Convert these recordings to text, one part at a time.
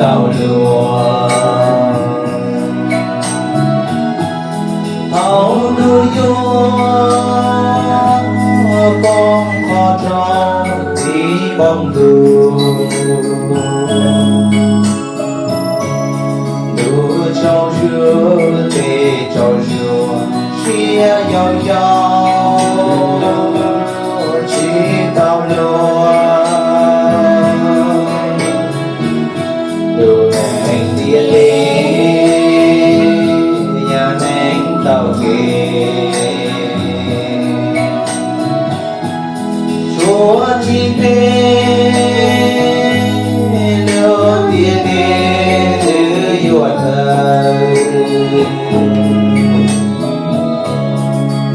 tau luag. Thaum ntuj yuav poob qho rau txiv npoo ntuj, ntuj tsaus zuag, tes tsaus zuag, siab yau yau, tsis tau luag. Lub neej ntiaj teb yog neeg taug kev, suav tsis ntev lub ntiaj teb twb yuav tawg.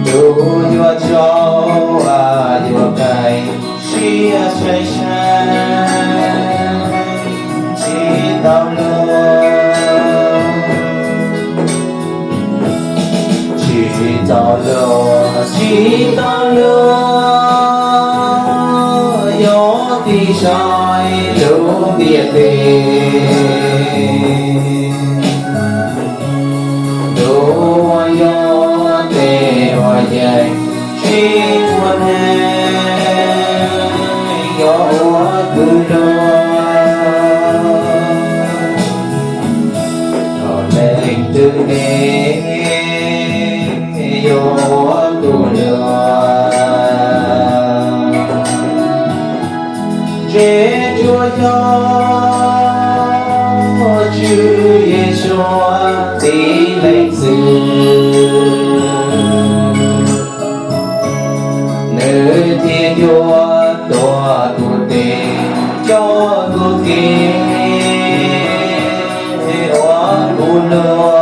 Ntuj yuav tsaus, yuav qaij, siab sai sai, tsis tau luag, tsis tau luag, tsis tau luag, yuav tiv sai lub ntiaj teb. Ntuj yuav tes ua yees, tsis ua neeg, yuav ua kwv luag. Thaum leej twg ne yuav ua kwv luag, ntshe tsuas yog Tswv Yexus txiv leej txiv, nws thiaj yuav tuav kuv tes, coj kuv kev, ua kuv luag.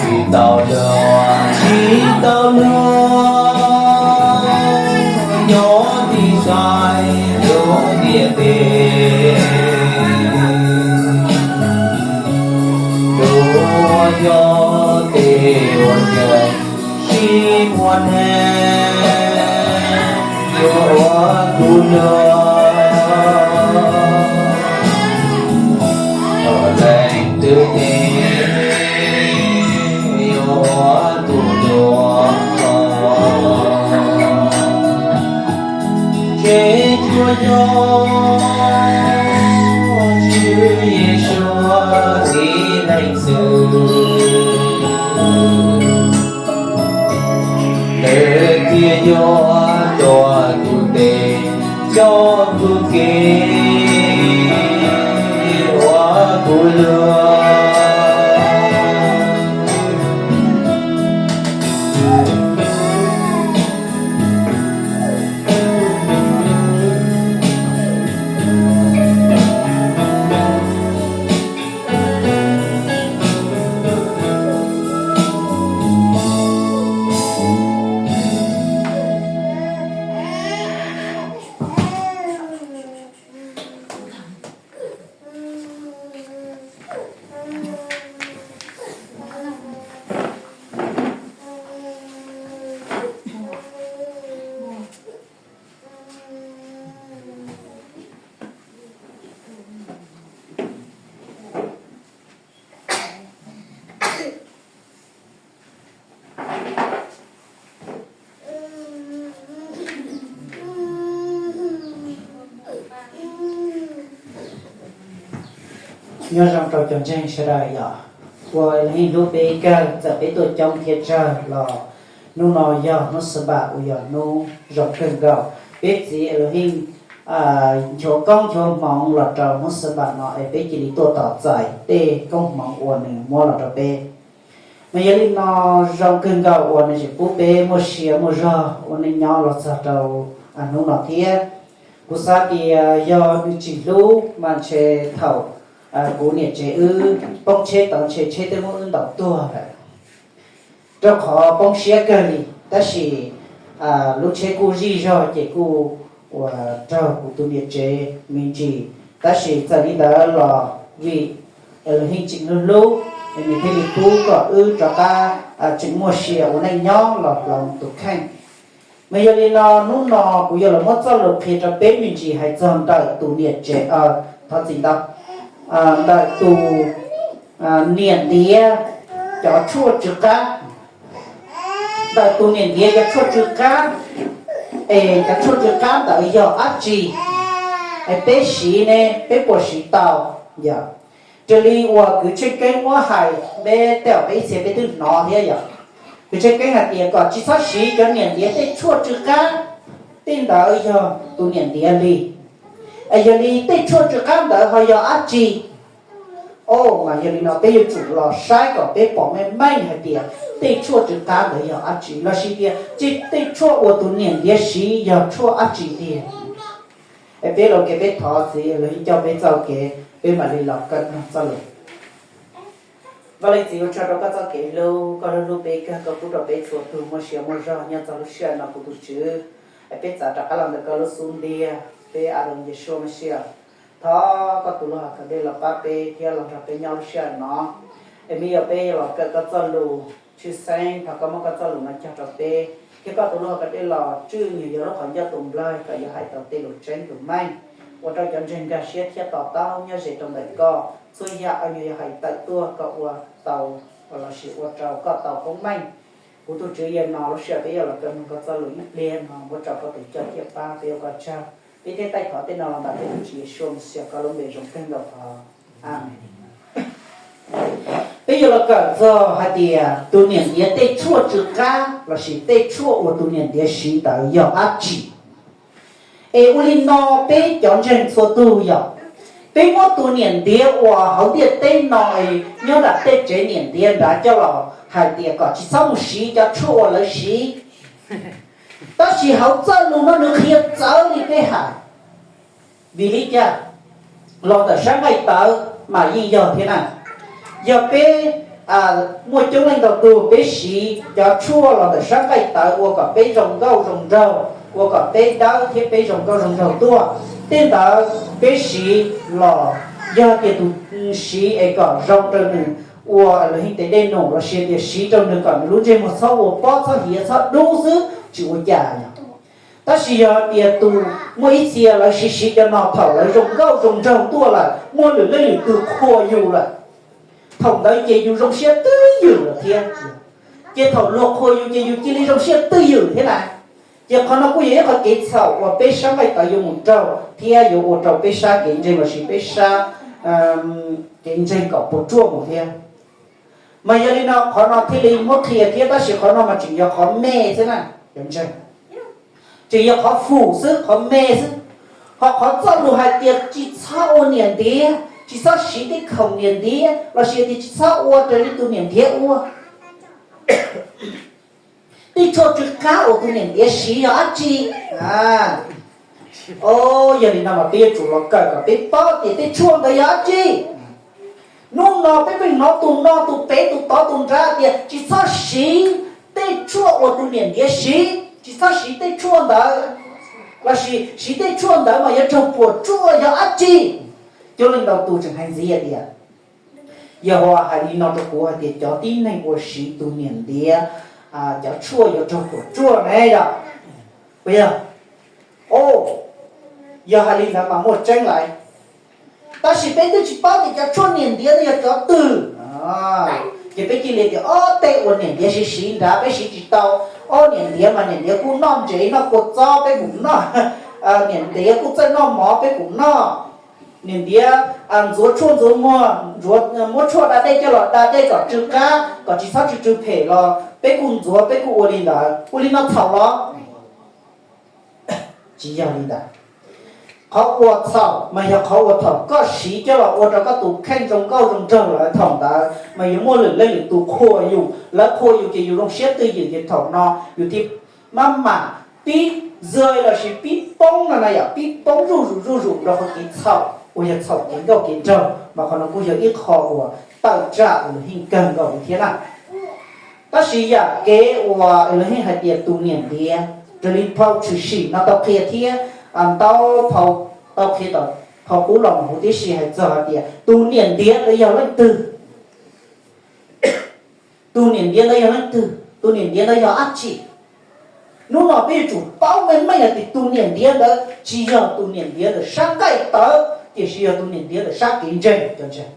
Tsis tau luag, tsis tau luag, yuav tiv sai lub ntiaj teb. Ntuj yuav tes ua yees, tsis muaj neeg yuav ua kuv luag. Thaum leej twg ne yuav ua kuv luag, ntshe tsuas yog Tswv Yexus txiv leej txiv, nws thiaj yuav tuav kuv tes, coj kuv kev, ua kuv luag. Nyob zoo rau cov ntseeg sawv daws yom, ua Elohim hlub peb kawg, txawm peb tuaj coob thiab tsawg los hnub no yog hnub Xanpab uas yog hnub zoo kawg nkaus. Peb txiv Elohim nchuav koob nchuav hmoov los rau hnub Xanpab no es peb cia li tuaj tos txais tej koob hmoov uas nws muab los rau peb. Mas yog li no zoo kawg nkaus uas nws tseem pub peb muaj sia muaj zog ua neej nyob los txog rau hnub no thiab. Kuv xav tias yog nws tsis hlub mas ntshe thaum kuv niam tsev wb poob tsheb tau ntshe tsheb twb muab wb ntaus tuag lawm, rau qhov poob siab kawg li. Tab sis lub tsheb kuj zij zog ces kuj uas raug kuv tus niam tsev me ntsis. Tab sis txawm li ntawd los vim Elohim tseem hlub hlub, nws thiaj li pub kom wb rov qab tseem muaj sia ua neej nyob los hloov tus kheej. Mas yog li no hnub no kuv yuav los muab txoj lus qhia rau peb me ntsis hais txog ntawm tus niam tsev, thov txim ntau, ntawm tus niam ntiav cov tshuaj tsw qab. Ntawm tus niam ntiav cov tshuaj tsw qab, es cov tshuaj tsw qab ntawd yog dab tsi? Es peb siv ne, peb puas siv tau? Yog, raws li uas kwv Tsheej Keeb muab hais, peb tej zaum peb ib txhia peb twb hnov thiab yom. Kwv Tsheej Keeb hais tias kom tsis txhob siv cov niam ntiav tej tshuaj tsw qab, tej ntawd yog tus niam ntiav li. Es yog li tej tshuaj tsw qab ntawd ho yog dab tsi? Mas yog li no peb yuav tsum los saib kom peb pom meej meej hais tias tej tshuaj tsw qab ntawd yog dab tsi, lossis tias tej tshuaj uas tus niam ntiav siv yog tshuaj dab tsi tiag. Es peb los kev peb thov txiv los yeej coj peb txoj kev, peb mam li los kawm mloog txoj lus. Vaj Leej Txiv, ua tsaug rau koj txoj kev hlub, koj hlub hlub peb kawg, koj pub rau peb txhua tus muaj sia muaj zog nyob txog lub sij hawm no kuv tus Tswv. Es peb txav rov qab los ntawm koj lub xub ntiag, peb Adoos Yeshua Mashiach. Thov koj tus lub hauv kev dej los pab peb thiab los nrog peb nyob lub sij hawm no. Es me yog peb los kawm koj txoj lus tshwj xeeb, thov koj muab koj txoj lus no cog rau peb, thiab koj tus lub hauv kev dej los tswj nyuag yog lub qhov ncauj tus nplaig kom yuav hais tau tej lus tseeb tus meej, ua rau cov ntseeg nkag siab thiab to taub nyob ze rau ntawm koj. Txhua yam uas nyuag yog hais tawm tuaj kom ua tau, lossis ua rau koj tau koob meej. Kuv tus Tswv, yog no lub sij hawm peb yuav los kawm mloog koj txoj lus ib pliag no, muab tso koj tus coj thiab pab peb, ua koj tsaug. Peb thiaj taij thov tej no los ntawm peb tus Tswv Yeshua Mashiach koj lub npe zoo kawg nkaus os. Amees. Peb yuav los kawm txog hais tias tus niam ntiav tej tshuaj tsw qab lossis tej tshuaj uas tus niam ntiav siv ntawd yog dab tsi. Es ua li no peb cov ntseeg txhua tug yog, peb muab tus niam ntiav uas hauv ntiaj teb no es nyob nram tej tsev niam ntiav nrad coj los hais tias kom tsis txhob mus siv cov tshuaj uas lawv siv. Tab sis hauv txoj lus no nws qhia txawv li peb hais. Vim li cas? Los ntawm sab nqaij tawv mas yeej yog thiab na. Yog peb muaj coob leej ntau tug peb siv cov tshuaj los ntawm sab nqaij tawv ua kom peb zoo nkauj zoo nraug, ua kom peb dawb thiab peb zoo nkauj zoo nraug tuaj, tej ntawd peb siv los yog tias tus siv es kom zoo rau nws ua los yeej tes dej num lossis tias siv rau nws kom nws lub ntsej muag txhob ua pob txhob hiav txhob dub xwb tsis ua cas yog. Tab sis yog tias tus muaj ib txhia lawv siv siv cov no thaum lawv zoo nkauj zoo nraug tuaj lawm muaj lwm leej lwm tus qhuas yus lawm, thaum ntawd ces yus zoo siab twb ywm lawm thiab. Ces thaum luag qhuas yus ces yus cia li zoo siab twb ywm thiab na. Ces qhov no kuj yog ib qhov kev txhaum uas peb sab nqaij tawv yuav mus raug thiab yuav ua rau peb sab kev ntseeg lossis peb sab kev ntseeg kom puas tsuaj mus thiab. Mas yog li no qhov no thiaj li muab qhia thiab, tab sis qhov no mas tseem yog qhov me xwb na, cov ntseeg. Tseem yog qhov fum xwb, qhov me xwb. Ho qhov txoj lus hais tias tsis txhob ua niam ntiav, tsis txhob siv tej khoom niam ntiav lossis tias tsis txhob ua raws li tus niam ntiav ua. Tej tshuaj tsw qab uas tus niam ntiav siv yog dab tsi? Yog li no mas peb yuav tsum los kawm kom peb paub tias tej tshuaj ntawd yog dab tsi. Hnub no peb pheej hnov tus no tus pem tus tod tus nrad tias tsis txhob siv tej tshuaj uas tus niam ntiav siv, tsis txhob siv tej tshuaj ntawd, lossis siv tej tshuaj ntawd mas yuav raug puas tsuaj yog dab tsi. Coob leej ntau tus tseem hais ntxiv tias, Yehauvas hais li no rau kuv hais tias cov tib neeg uas siv tus niam ntiav cov tshuaj yuav raug puas tsuaj ne yom. Puas yog? O, yog hais li ntawd mas muaj tseeb lawm. Tab sis peb twb tsis paub tias cov tshuaj niam ntiav no yog cov twg. Ces peb cia li tias ob tej uas niam ntiav siv siv nrad peb siv tsis tau. Ob niam ntiav mas niam ntiav kuj noj ntsev noj kua txob peb mus noj, niam ntiav kuj txawj noj mov peb kuj noj. Niam ntiav ntxuav tshuaj ntxuav muag, muab tshuaj da dej coj los da dej kom tsw qab kom tsis txhob tsw tsw phem los peb kuj ntxuav peb kuj ua li ntawd. Ua li no txhaum los? Tsis yog li ntawd. Qhov uas txhaum mas yog qhov uas thaum koj siv coj los ua rau koj tus kheej zoo nkauj zoo nraug lawm, thaum ntawd mas yuav muaj lwm leej lwm tus qhuas yus, lawv qhuas yus ces yus zoo siab twj ywm ces thaum no yus thiaj maj mam pib zoj lossis pib poob no na yom, pib poob zuj zus zuj zus rau qhov kev txhaum uas yog txhaum kev nkauj kev nraug, mas qhov no kuj yog ib qho uas tawm tsam uas lawv yeej kawg nkaus li thiab na. Tab sis yam kev uas lawv yeej hais tias tus niam ntiav, raws li phau tshwm sim no tau qhia thiab ntau phau tau qhia tom phau qub los mus huv tib si hais txog hais tias tus niam ntiav ntawd yog leej twg. Tus niam ntiav ntawd yog leej twg, tus niam ntiav ntawd yog dab tsi? Hnub no peb yuav tsum paub meej meej hais tias tus niam ntiav ntawd tsis yog tus niam ntiav ntawm sab nqaij tawv, tiam sis yog tus niam ntiav ntawm sab kev ntseeg cov ntseeg.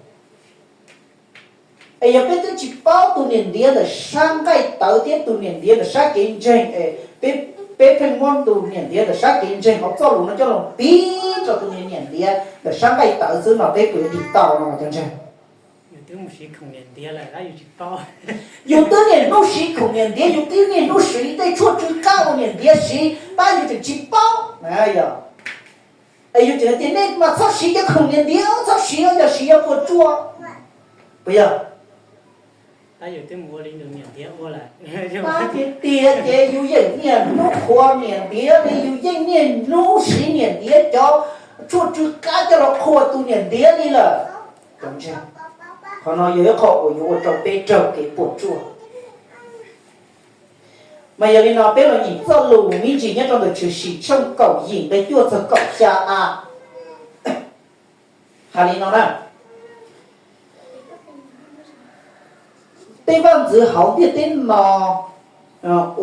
Es yog peb twb tsis paub tus niam ntiav ntawm sab nqaij tawv thiab tus niam ntiav ntawm sab kev ntseeg es peb, peb pheej muab tus niam ntiav ntawm sab kev ntseeg hauv txoj lus no coj los piv rau tus niam ntiav ntawm sab nqaij tawv xwb no peb puas yuav dim tau no cov ntseeg? Yus twb niaj hnub siv khoom niam ntiav, yus twb niaj hnub siv tej tshuaj tsw qab uas niam ntiav siv, tab yus tseem tsis paub. Yog, es yus tseem tias nej mas txhob siv cov khoom niam ntiav, txhob siv, yog siv yuav puas tsuaj, puas yog? Tab tiag tiag ces yus yeej niaj hnub qhuas niam ntiav li, yus yeej niaj hnub siv niam ntiav cov tshuaj tsw qab coj los qhuas tus niam ntiav li lawm. Qhov no yog ib qho uas yuav ua rau peb raug kev puas tsuaj. Mas yog li no peb los nyeem txoj lus me ntsis nyob rau ntawm Tshwm Sim tshooj kaum yim nqe cuaj txog kaum xya a. Hais li no na: Tej vaj ntxwv hauv ntiaj teb no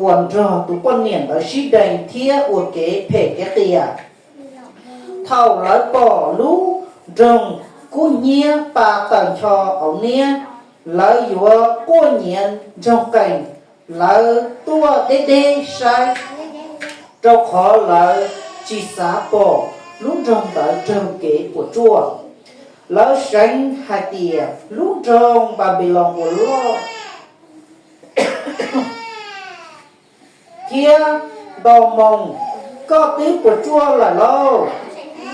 uas nrog tus poj niam ntawd sib deev thiab ua kev phem kev qias, thaum lawv pom lub nroog kub hnyiab pa tawm ncho hauv niab, lawv yuav quaj nyiav nroog qees, lawv tuaj deb deb saib, rau qhov lawv tsis xav pom lub nroog ntawd raug kev puas tsuaj. Lawv seev hais tias, Lub nroog Npanpiloos uas loj thiab nto moo, koj twb puas tsuaj lawm lauj!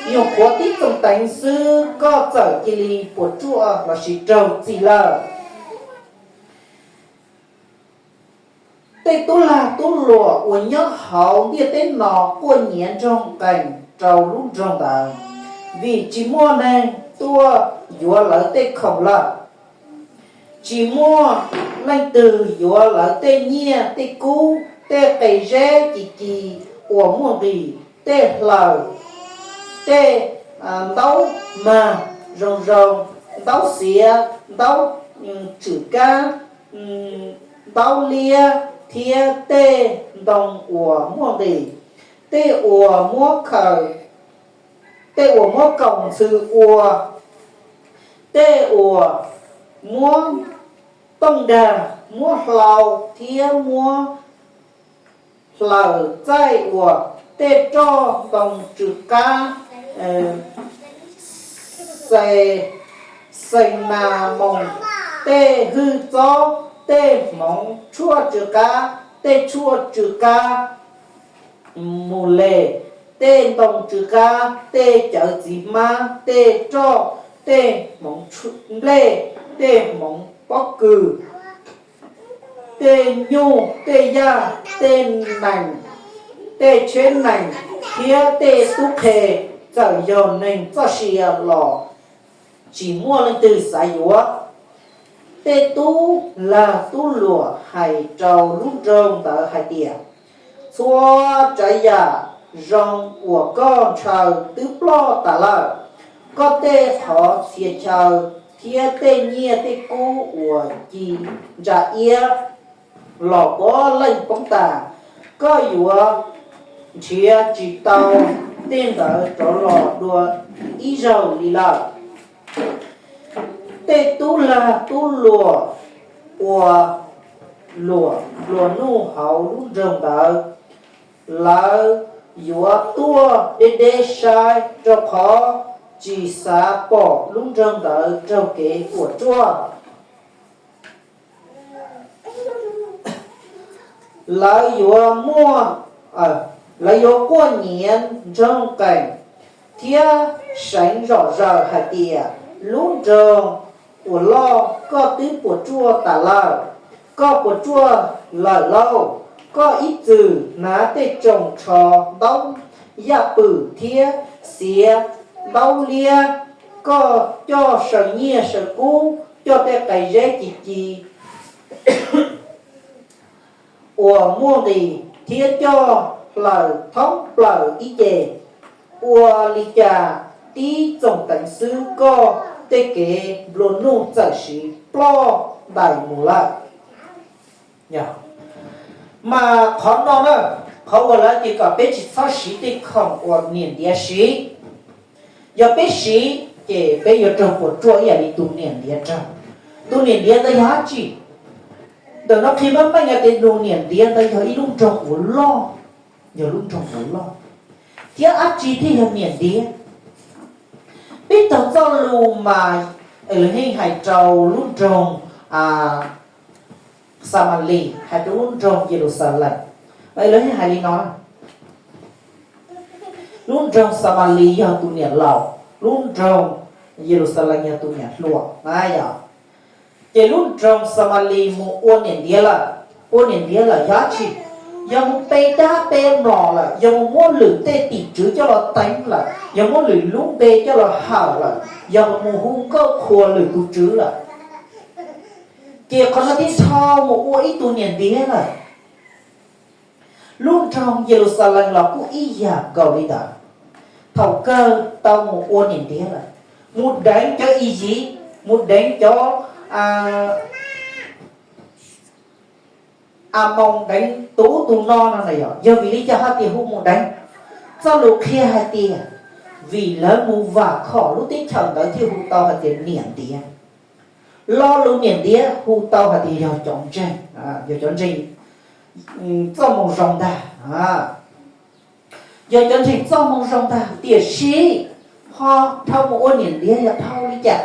Nyuam qhuav tib txoos teev xwb koj txawm cia li puas tsuaj lossis raug txim lawm. Tej tub lag tub luam uas nyob hauv ntiaj teb no quaj nyiav nroog qees rau lub nroog ntawd, vim tsis muaj neeg tuaj yuav lawv tej khoom lawm. Tsis muaj leej twg yuav lawv tej nyiaj tej kub, tej qe zeb ci ci uas muaj nqis, tej hlaws, tej ntaub mag zoo zoo, ntaub xiav, ntaub tswm kab, ntaub liab thiab tej ntoo uas muaj nqis, tej uas muab khaws, tej uas muab kaus ntxhw ua, tej uas muab tooj dag, muab hlau thiab muab hlaws txaij ua, tej roj ntoo tsw qab, xees nas moos, tej hwj txob, tej hmoov tshuaj tsw qab, tej tshuaj tsw qab mus les, tej ntoo tsw qab, tej cawv txiv hmab, tej roj, tej hmoov nplej, tej hmoov pob kws, tej nyuj, tej yaj, tej nees, tej tsheb nees thiab tej tub qhe, txawm yog neeg txoj sia los tsis muaj leej twg xav yuav. Tej tub lag tub luam hais rau lub nroog ntawd hais tias, Txhua tsav yam zoo uas koj ntshaw twb ploj tas lawm. Koj tej qhov txhia chaw thiab tej nyiaj tej kub uas ci ntsa iab los puav leej poob tas. Koj yuav nrhiav tsis tau tej ntawd rov los dua ib zaug li lawm. Tej tub lag tub luam ua luam nplua nuj hauv lub nroog ntawd, lawv yuav tuaj deb deb saib, rau qhov tsis xav pom lub nroog ntawd raug kev puas tsuaj. Lawv yuav muaj, lawv yuav quaj nyiav nroog qees thiab seev zom zaws hais tias, Lub nroog uas loj, koj twb puas tsuaj tas lawm, koj puas tsuaj lawm lauj! Koj ib txwm hnav tej tsoos tsho ntaub yaj pwm thiab xiav ntaub liab, koj coj saw nyiaj saw kub, coj tej qe zeb ci ci uas muaj nqis thiab coj hlaws thoob plaws ib ce. Ua li cas tib txoom teev xwb koj tej kev nplua nuj txawm siv ploj ntais mus lawm. Mas qhov no na, qhov uas lawv tias kom peb tsis txhob siv tej khoom uas niam ntiav siv. Yog peb siv ces peb yuav raug puas tsuaj ib yam li tus niam ntiav raug. Tus niam ntiav ntawd yog dab tsi? Ntawm no qhia meej meej hais tias tus niam ntiav ntawd yog ib lub nroog uas loj, yog lub nroog uas loj. Thiab dab tsi thiaj yog niam ntiav? Peb taug txoj lus mas Elohim hais rau lub nroog Xamalis, hais rau lub nroog Yeluxalees. Mas Elohim hais li no: Lub nroog Xamalis yog tus niam laus, lub nroog Yeluxalees yog tus niam hluas na yom. Ces lub nroog Xamalis mus ua niam ntiav lawm. Ua niam ntiav lawm yog dab tsi? Yog mus pe dab pe mlom lawm, yog mus muab lwm tej tim tswv coj los teev lawm, yog muab lwm lub npe coj los hawm lawm, yog mus hu nkauj qhuas lwm tus tswv lawm. Ces qhov no thiaj dhau mus ua ib tug niam ntiav lawm. Lub nroog Yeluxalees los kuj ib yam nkaus li ntawd, thaum kawg tau mus ua niam ntiav lawm, mus deev cov Iziv, mus deev cov Amoos, deev tus ub tus no no na yom. Yog vim li cas hais tias hu mus deev? Txoj lus qhia hais tias vim lawv mus vam khom lub teb chaws ntawd thiaj hu tau hais tias niam ntiav. Lo lus niam ntiav hu tau hais tias yog cov ntseeg, yog cov ntseeg txoj moo zoo ntag. Yog cov ntseeg txoj moo zoo ntag, tiam sis ho dhau mus ua niam ntiav yog dhau li cas?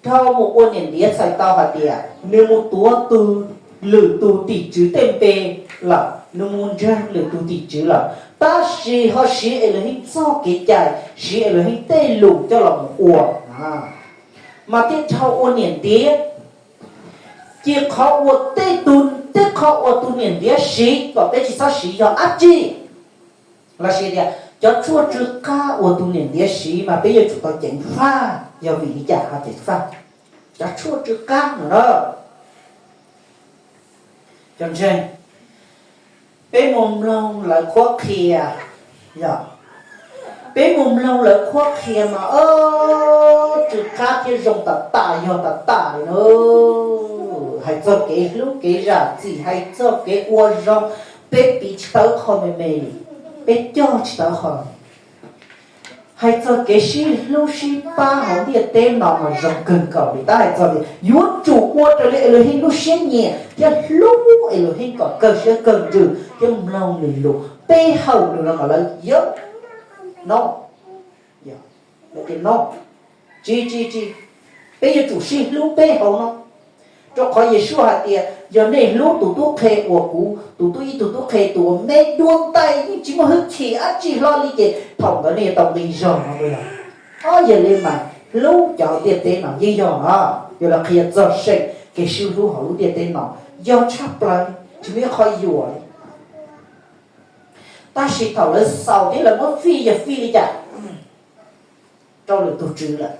Dhau mus ua niam ntiav txhais tau hais tias nws mus tuav tus, lwm tus tim tswv tej npe lawm, nws mus ntseeg lwm tus tim tswv lawm, tab sis ho siv Elohim txoj kev cai, siv Elohim tej lus coj los mus ua, mas thiaj dhau ua niam ntiav. Ces qhov uas tej tus, tej qhov uas tus niam ntiav siv kom peb tsis txhob siv yog dab tsi? Lossis tias cov tshuaj tsw qab uas tus niam ntiav siv mas peb yuav tsum tau ceev faj, yog vim li cas ho ceev faj? Cov tshuaj tsw qab no na, cov ntseeg, peb mus mloog lawv qhuab qhia, yog peb mus mloog lawv qhuab qhia mas tsw qab thiab zoo tas tas, yog tas tas li na. Hais txog kev hlub kev zam txim, hais txog kev ua zoo, peb piv tsis tau qho me me li, peb cog tsis tau qho. Hais txog kev sib hlub sib pab hauv ntiaj teb no mas zoo kawg nkaus li. Tab hais txog tias yuav tsum ua raws li Elohim lub siab nyiam thiab hlub Elohim kom kawg siab kawg ntsws thiab mloog nws lus, pe hawm nws no mas lawv yog no, lawv tias no, tsis tsis tsis, peb yuav tsum sib hlub peb hauv no. Rau qhov Yeshua hais tias yog nej hlub tus tub qhe uas kuv, tus tub ib tug tub qhe tus uas me dua ntais yeej tsis muaj hwj chim dab tsi hlo li ces thaum ntawd nej yuav tau nqi zog no yog. Ob yog li mas hlub cov ntiaj teb no yeej yog no, yog lawv qhia txog seem kev sib hlub hauv lub ntiaj teb no yog tshaj plaws, tsis muaj ib qho yuam li. Tab sis thaum lawv xaus thiab lawv muab fij yog fij li cas? Rau lwm tus tswv lawm,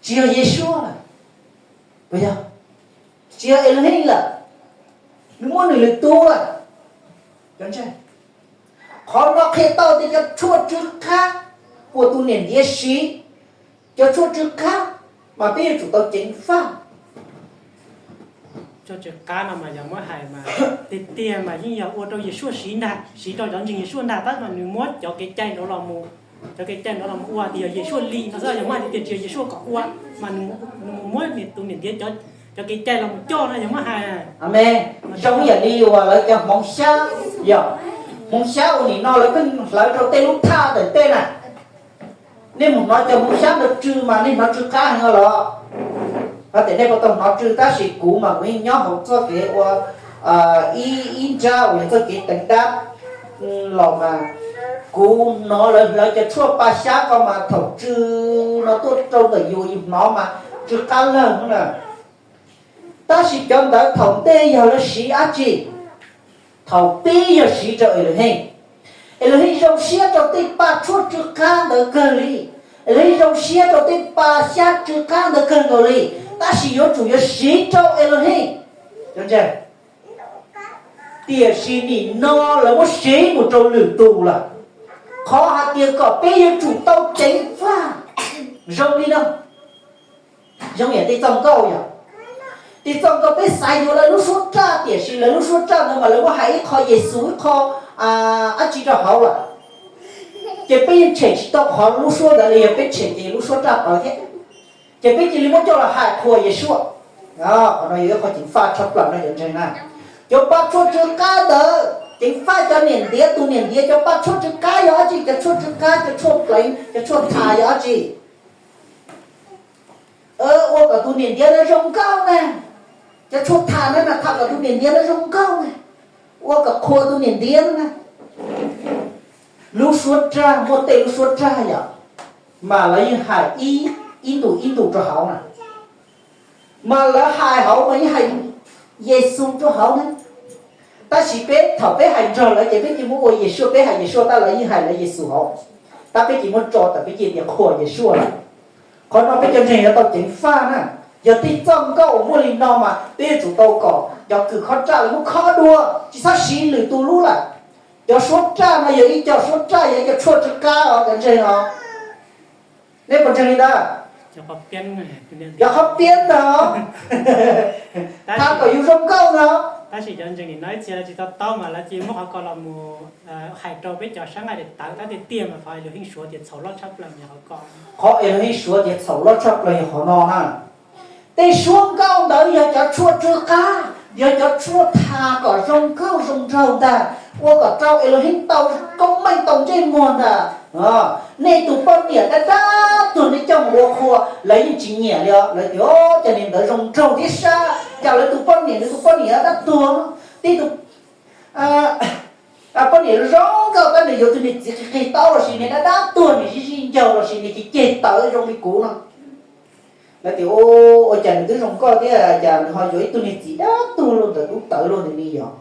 tsis yog Yeshua lawm, puas yog? Tsis yog Elohim lawm, nws muab nws lwm tus lawm. Qhov no qhia tau tias cov tshuaj tsw qab uas tus niam ntiav siv, cov tshuaj tsw qab mas peb yuav tsum tau ceev faj. Tshuaj tsw qab no mas yog muab hais mas tiag tiag mas yeej yog ua rau Yeshua siv ntag, siv rau cov ntseeg Yeshua ntag, tab mas nws muab cov kev cai nrov los mus, cov kev cai nrov los mus ua tias yog Yeshua li no xwb, yog muab hais tias tsis yog Yeshua kom ua, mas nws mus muab tus niam ntiav cov kev cai los mus coj no yog muab hais. Amees. Zoo ib yam li uas lawv cov hmoov xyab, yog hmoov xyab uas nim no lawv pheej hlawv rau tej lub thaj ntawm tej na. Nej mus hnov cov hmoov xyab ntawd tsw mas nej hnov tsw qab heev los? Hais tias nej puas tau hnov tsw, tab sis kuv mas kuv yeej nyob hauv txoj kev ua ib, ib nrab uas yog txoj kev teev dab los mas kuv hnov lawv hlawv cov tshuaj pa xyab ko mas thaum tsw no tuaj rau ntawm yus, yus hnov mas tsw qab lawg na. Tab sis cov ntawd thaum ntej yog lawv siv dab tsi? Thaum peb yog siv rau Elohim, Elohim zoo siab rau tej paj tshuaj tsw qab ntawd kawg li, Elohim zoo siab rau tej paj xyab tsw qab ntawd kawg nkaus li, tab sis yuav tsum yuav siv rau Elohim. Tiam sis nim no lawv muab siv mus rau lwm tus lawm. Qhov hais tias kom peb yuav tsum tau ceev faj zoo li no. Zoo yam tej txoj nkauj yom, tej txoj nkauj peb xav yuav lawv lub suab raj, tiam sis lawv lub suab raj ntawd mas lawv muab hais ib qho Yexus ib qho dab tsi rau hauv lawm. Ces peb yeej tshem tsis tau qhov lub suab ntawd li, yog peb tshem ces lub suab raj pawv thiab. Ces peb cia li muab coj los hais qhuas Yeshua. Qhov no yog ib qho ceev faj tshaj plaws no cov ntseeg na. Cov paj tshuaj tsw qab ntawd ceev faj cov niam ntiav, tus niam ntiav cov paj tshuaj tsw qab yog dab tsi? Cov tshuaj tsw qab, cov tshuaj pleev, cov tshuaj thas yog dab tsi? Ua kom tus niam ntiav no zoo nkauj na. Cov tshuaj thas na, tham kom tus niam ntiav no zoo nkauj na, ua kom qhuas tus niam ntiav na. Lub suab raj, muaj tej lub suab raj yom, mas lawv yeej hais ib ntus ib ntus rau hauv na, mas lawv hais hauv mas yeej hais Yexus rau hauv na. Tab sis peb thaum peb hais nrog lawv ces peb cia muab ua Yeshua, peb hais Yeshua tab lawv yeej hais lawv Yexus hauv, tab peb cia muab tso tawm, peb cia tias qhuas Yeshua lawm. Qhov no peb cov ntseeg yuav tau ceev faj na. Yog tej txoj nkauj uas muaj li no mas peb yuav tsum tau kom cov kws khob raj lawv muab khob dua, tsis txhob siv lwm tus lub lawm. Cov suab raj no yog ib co suab raj, yog ib co tshuaj tsw qab os cov ntseeg os. Nej puas ntseeg li ntawd? Yog qhov piav ntawd, tham kom yus zoo nkauj no. Tab sis cov ntseeg nim no ib txhia lawv tsis to taub mas lawv cia muab qhov ko los mus hais rau peb cov sab nqaij daim tawv tab tiag tiag mas qhov Elohim suav tias txhaum loj tshaj plaws yog qhov ko. Qhov Elohim suav tias txhaum loj tshaj plaws yog qhov no na. Tej suab nkauj ntawd yog cov tshuaj tsw qab, yog cov tshuaj tham kom zoo nkauj zoo nraug ntag, ua kom rau Elohim tau koob meej tau ntsej muag ntag. Nej tus poj niam dab dab tuag nej coj mus ua qhua lawv yeej tsis nyiam li os, lawv tias o cas niag ntawd zoo nraug thiab sab, cas lawv tus poj niam, nws tus poj niam dab tuag, tib tug poj niam zoo nkauj tab nws yuav tus niag txiv qig qig taub los sis niag dab dab tuag niag zij zij ncaug los sis niag ceg ceg tawv zoo li kuv no. Lawv tias ua cas nws twb zoo nkauj thiab cas nws ho yuav ib tug niag txiv dab tuag luaj ntawm tub tawv luaj ntawd li yog.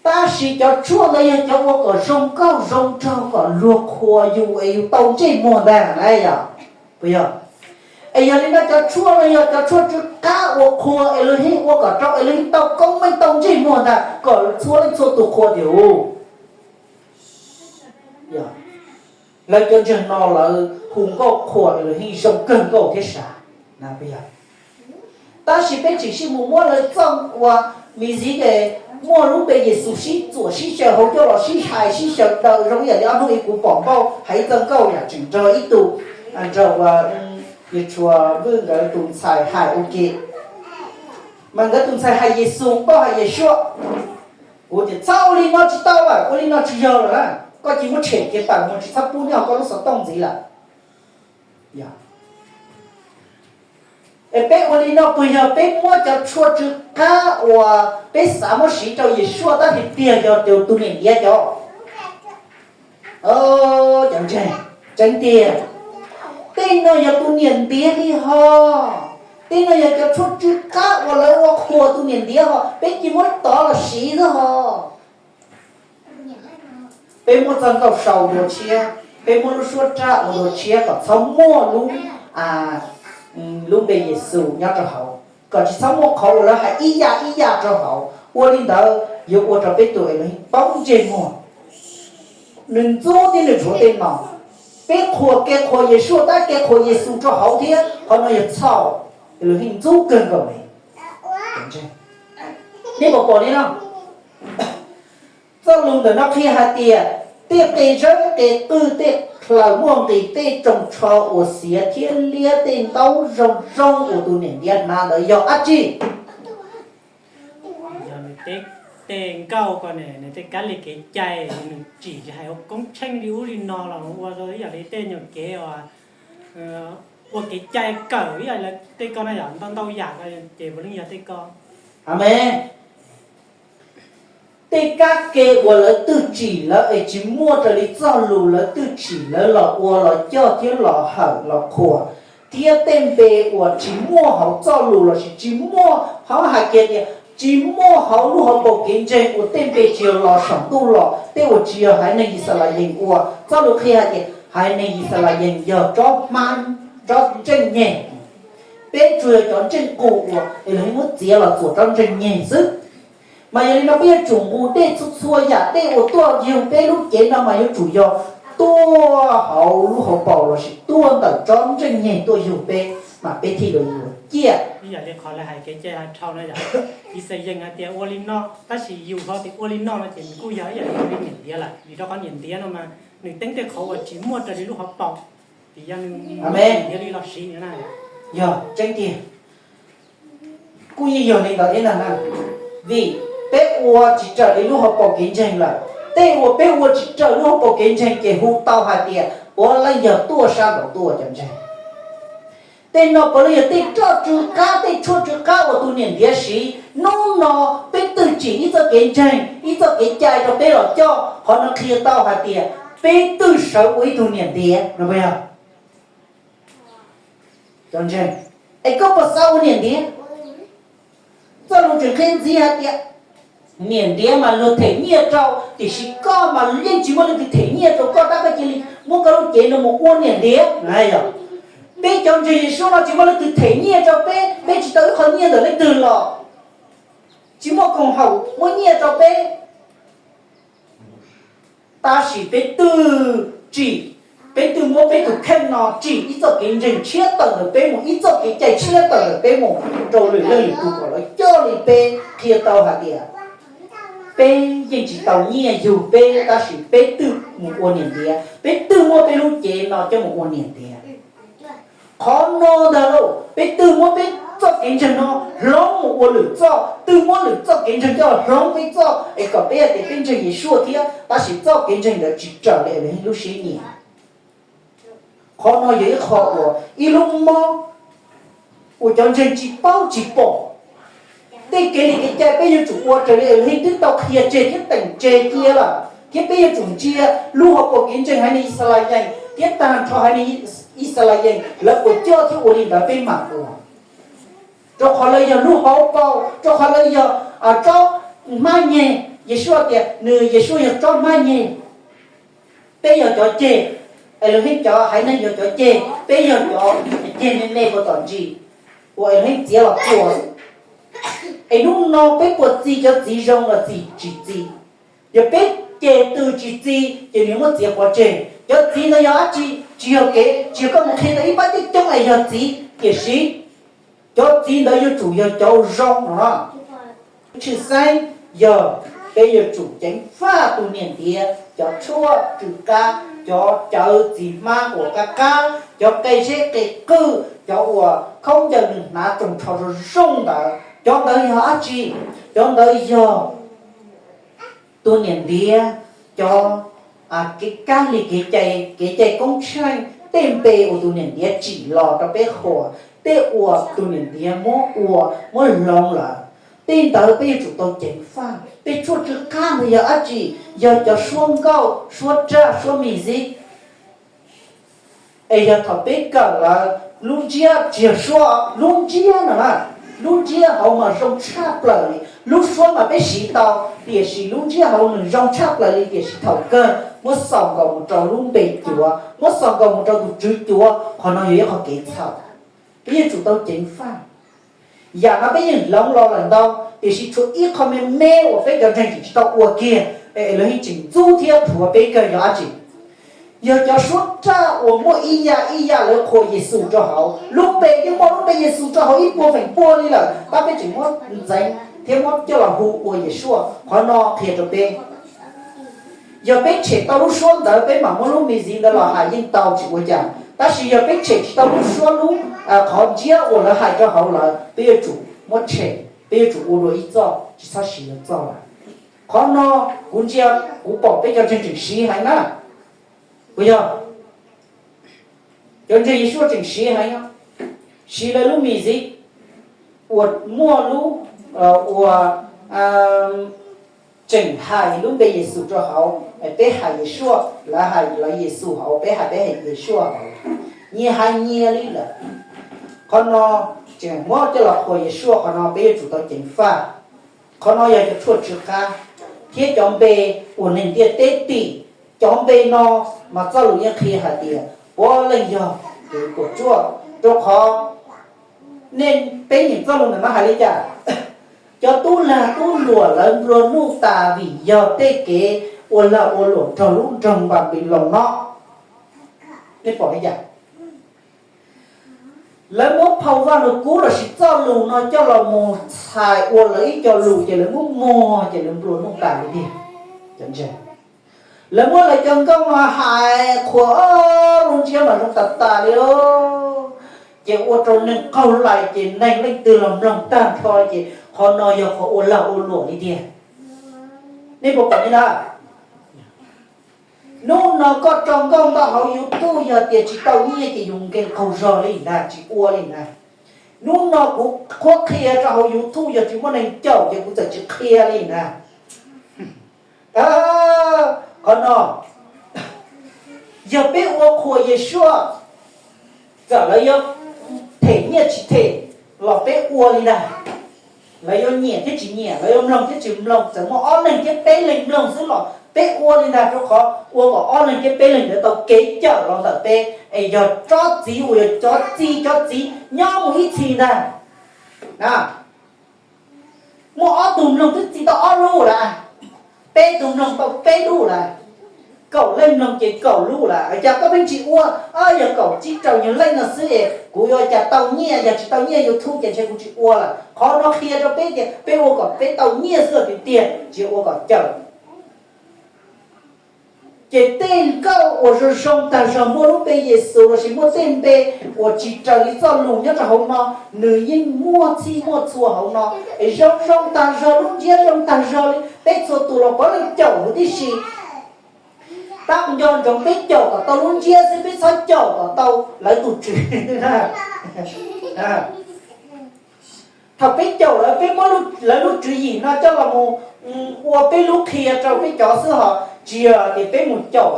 Tab sis cov tshuaj ntawd yog cov ua kom zoo nkauj zoo nraug kom luag qhuas yus es yus tau ntsej muag ntag na yom. Puas yog? Es yog li no cov tshuaj no yog cov tshuaj tsw qab uas qhuas Elohim ua kom rau Elohim tau koob meej tau ntsej muag ntag kom txhua leej txhua tus qhuas tias u lawv cov ntseeg no lawv hu nkauj qhuas Elohim zoo kawg nkauj thiab sav. Tab sis peb tseem sib mus muab lawv txoj uas mis ziv es muaj lub npe Yexus sib txuam sib xyaw hauv coj los sib hais sib xyaw daws zoo ib yam li ob hnub ib kuv pom npauj hais ib txoj nkauj yam tseem nrog ib tug, nrog uas Yeshua Vwj nkawd tus ntxhais hais ua ke, mas nkawd tus ntxhais hais Yexus, nkauj hais Yeshua. Kuv tias txhob ua li no tsis tau lawm, ua li no tsis yog lawm na, koj cia muab tshem kiag tawm mus tsis txhob pub nyob koj lub xov tooj ntxiv lawm. Es peb ua li no puas yog peb muab cov tshuaj tsw qab uas peb xav muab siv rau Yeshua tab tiag tiag yog tus niam ntiav cov? Cov ntseeg, tseeb tiag, tej no yog tus niam ntiav li ho. Tej no yog cov tshuaj tsw qab uas lawv ua qhuas tus niam ntiav ho, peb cia muab tov los siv xwb ho. Peb muab txoj nkauj sau dua tshiab, peb muab lub suab raj ua dua tshiab kom txhob muaj lub, lub npe Yexus nyob rau hauv, kom tsis txhob muaj qhov uas lawv hais ib yam ib yam rau hauv. Ua li ntawd yuav ua rau peb tus Elohim poob ntsej muag. Nws ntxub thiab nws rhuav tej no. Peb qhuas kev qhuas Yeshua tab kev qhuas Yexus rau hauv thiab, qhov no yog txhaum, Elohim ntxub kawg nkaus li. Nej puas pom li no? Txoj lus ntawm no qhia hais tias tej qe zawb qe qwj, tej hlaws muaj nqis, tej tsoos tsho uas xiav thiab liab, tej ntaub zoo zoo uas tus niam ntiav hnav ntawd yog dab tsi? Yog nws tej nkauj ko ne, nws tej kab li kev cai, nws tsim tsis hais ua koob tsheej li ub li no los ua rau ib yam li tej nyuag kev uas ua kev cai kawm ib yam li tej ko na yom, ntau ntau yam ko ces puav leej yog tej ko. Amees. Tej kab ke uas lawv twj tsim lawv es tsis muaj raws li txoj lus, lawv twj tsim lawv los ua los coj thiab los hawm los qhuas, thiab tej npe uas tsis muaj hauv txoj lus lossis tsis muaj hauv hais kiag tias Tsis muaj hauv lub hauv paus kev ntseeg uas tej npe tsis yog los saum ntuj los, tej uas tsis yog haiv neeg Yixalayees ua. Txoj lus qhia hais tias haiv neeg Yixalayees yog tsob hmab, tsob ntseej nyeg. Peb tsuas yog cov ntseej qus uas Elohim muab txiav los txuas tsob ntseej nyeg xwb. Mas yog li no peb yuav tsum nqus dej txhua txhua yam dej uas tuaj yug peb lub cev no mas yuav tsum yog tuaj hauv lub hauv paus lossis tuaj ntawm tsob ntseej nyeg tuaj yug peb, mas peb thiaj li yuav ciaj. Ib yam li qhov lawv hais kev cai hais dhau no yom, Yixalayees hais tias ua li no, tab sis yus ho tias ua li no no ces nws kuj yog ib yam li niam ntiav lawm, vim rau qhov niam ntiav no mas nws teeb tej qhov uas tsis muaj raws li lub hauv paus, ces yog nws, amen, niam ntiav li los siv na. Yog tseeb tiag, kuj yeej yog li ntawd thiab ntag na. Vim peb ua tsis raws li lub hauv paus kev ntseeg lawm, tej uas peb ua tsis raws lub hauv paus kev ntseeg ces hu tau hais tias puav leej yog tuaj sab nraud tuaj cov ntseeg. Tej no puav leej yog tej roj tsw qab, tej tshuaj tsw qab uas tus niam ntiav siv. Hnub no peb twb tsim ib txoj kev ntseeg, ib txoj kev cai rau peb los coj, qhov no qhia tau hais tias peb twb sawv ua ib tug niam ntiav no puas yog? Cov ntseeg, es koj puas xav ua niam ntiav? Txoj lus tseem qhia ntxiv hais tias niam ntiav mas luag them nyiaj rau, tiam sis koj mas yeej tsis muaj leej twg them nyiaj rau koj, tab koj cia li muab koj lub cev no mus ua niam ntiav na yom. Peb cov ntseeg Yeshua no tsis muaj leej twg them nyiaj rau peb, peb tsis tau ib qho nyiaj ntawm leej twg los, tsis muaj koom haum muab nyiaj rau peb. Tab sis peb twb tsim, peb twb muab peb tus kheej no tsim ib txoj kev ntseeg tshiab tawm ntawm peb mus, ib txoj kev cai tshiab tawm ntawm peb mus rau lwm leej lwm tus kom lawv coj li peb, qhia tau hais tias peb yeej tsis tau nyiaj yug peb, tab sis peb twb mus ua niam ntiav, peb twb muab peb lub cev no coj mus ua niam ntiav. Qhov no ntag lauj, peb twb muab peb txoj kev ntseeg no hloov mus ua lwm txoj, twb muab lwm txoj kev ntseeg coj hloov peb txoj, es kom peb hais tias peb ntseeg Yeshua thiab, tab sis txoj kev ntseeg ntawd tsis raws li lub siab nyiam. Qhov no yog ib qho uas ib lub mob uas cov ntseeg tsis paub tsis pom. Tej kev li kev cai peb yuav tsum ua raws li Elohim twb tau qhia tseg thiab teem tseg cia lawm, thiab peb yuav tsum ntsia lub hauv paus kev ntseeg haiv neeg Yixalayees thiab tag nrho haiv neeg Yixalayees lawv puas coj thiab ua li ntawd peb mam ua. Rau qhov lawv yog lub hauv paus, rau qhov lawv yog tsob hmab nyeg. Yeshua tias nws, Yeshua yog tsob hmab nyeg. Peb yog cov ceg, Elohim cov haiv neeg yog cov ceg, peb yog cov ceg me me puag tom ntsis uas Elohim txiav los txuas. Es hnub no peb puas txi cov txiv zoo los txi tsis txi? Yog peb ceg twg tsis txi ces nws muab txiav pov tseg. Cov txiv ntawd yog dab tsi? Tsis yog kev, tsis yog koj mus qhia tau ib pab coob coob es yog txiv, tiam sis cov txiv ntawd yuav tsum yog cov zoo no. Tshwj xeeb yog peb yuav tsum ceev faj tus niam ntiav cov tshuaj tsw qab, cov cawv txiv hmab uas qab qab, cov qe zeb qe qwj, cov uas khaub ncaws nws hnav tsoos tsho zoo zoo ntawd. Cov ntawd yog dab tsi? Cov ntawd yog tus niam ntiav cov, kev kab li kev cai, kev cai koob tsheej, tej npe uas tus niam ntiav tsim los rau peb qhuas, tej uas tus niam ntiav muab ua, muab hloov lawm. Tej ntawd peb yuav tsum tau ceev faj. Tej tshuaj tsw qab ntawd yog dab tsi? Yog cov suab nkauj, suab raj, suab music. Es yog thaum peb kawm lawm, lub ntsiab tsis yog suab, lub ntsiab no na, lub ntsiab hauv mas zoo tshaj plaws li. Lub suab mas peb siv tau, tiam sis lub ntsiab hauv nws zoo tshaj plaws li, tiam sis thaum kawg muab xaus nkaus mus rau lub npe cuav, muab xaus nkaus mus rau tus tswv cuav, qhov no yog ib qho kev txhaum. Peb yuav tsum tau ceev faj. Yam no peb yeej hloov los lawm ntau, tiam sis tshuav ib qho me me uas peb cov ntseeg tseem tsis tau ua kiag, es lawv yeej tseem ntxub thiab rhuav peb kawg yog dab tsi? Yog cov suab raj uas muaj ib yam ib yam lawv qhuas Yexus rau hauv, lub npe yeej muaj lub npe Yexus rau hauv ib puas feem pua li lawm, tab peb tseem muab ntxeev thiab muab coj los hu ua Yeshua. Qhov no qhia rau peb, yog peb tshem tau lub suab ntawd peb mam muab lub music ntawd los hais yeej tau tsis ua cas, tab sis yog peb tshem tsis tau lub suab lub, qhov ntsiab uas lawv hais rau hauv lawm, peb yuav tsum muab tshem, peb yuav tsum ua dua ib txoj, tsis txhob siv lawv txoj lawm. Qhov no kuv ntsia, kuv pom peb cov ntseeg tseem siv heev na. Puas yog? Cov ntseeg Yeshua tseem siv heev, siv lawv lub music uas muaj lub, uas tseem hais lub npe Yexus rau hauv, peb hais Yeshua, lawv hais lawv Yexus hauv, peb hais peb hais Yeshua hauv, nyias hais nyias li lawm. Qhov no tseem muab coj los qhuas Yeshua, qhov no peb yuav tsum tau ceev faj. Qhov no yog cov tshuaj tsw qab thiab cov npe uas neeg ntiaj teb tis. Cov npe no mas txoj lus yeej qhia hais tias puav leej yog tus puas tsuaj, rau qhov nej, peb nyeem txoj lus ntawm no hais li cas? Cov tub lag tub luam lawv nplua nuj tas vim yog tej kev ua lag ua luam raug lub nroog Npanpiloos no. Nej pom li cas? Lawv muab phau Vaj Lug Kub lossis txoj lus no coj los mus txhais ua lawv ib co lus ces lawv muab muag ces lawv nplua nuj tas li tiag. Lawv muab lawv cov nkauj no hais qhuas ob lub ntsiab mas zoo tas tas li os. Ces ua rau neeg qaug lais ces neeg leej twg los mloog tag nrho ces qhov no yog qhov ua lag ua luam li tiag. Nej puas pom li na? Hnub no koj tso nkauj ntawm hauv YouTube yog tias tsis tau nyiaj ces yus nkees qaug zog li ntag, tsis ua li ntag. Hnub no kuv qhuab qhia rau hauv YouTube yog tsis muaj neeg caum ces kuv txawm tsis qhia li ntag. Qhov no yog peb ua qhuas Yesuas, txawm lawv yuav them nyiaj tsis them los peb ua li ntag. Lawv yuav nyiam thiab tsis nyiam, lawv yuav mloog thiab tsis mloog, txawm muaj ob leeg thiab peb leeg mloog xwb los peb ua li ntag, rau qhov ua kom ob leeg thiab peb leeg ntawd tau kev cawm los ntawm peb, es yog tsob txiv uas yog cov txi cov txiv nyob mus ib txhis ntag. Muaj ob tug mloog twb txi tau ob lub lawm, peb tug mloog tau peb lub lawm, kaum leej mloog ces kaum lub lawm, cas koj pheej tsis ua? Yog kaum tsib rau nyuag leej no xwb es kuv yuav cas tau nyiaj, yog tsis tau nyiaj YouTube ces ntshe kuv tsis ua lawm. Qhov no qhia rau peb tias peb ua kom peb tau nyiaj xwb tiag tiag, tsis ua kom cawm. Ces tej nkauj uas zoo zoo tag zog muaj lub npe Yexus lossis muaj tej npe uas tsis raws li txoj lus nyob rau hauv no, nws yeej muaj txhij muaj txhua hauv no, es zoo zoo tag zog, lub ntsiab zoo tag zog li, peb txhua tus los puav leej caum huv tib si. Tab nco ntsoov peb caum kom tau lub ntsiab xwb, peb txhob caum kom tau lawv tus tswv. Thaum peb caum lawv, peb muab lawv lub tswv yim no coj los mus ua peb lub qhia rau peb cov xwb, ho tsis yog tias peb mus caum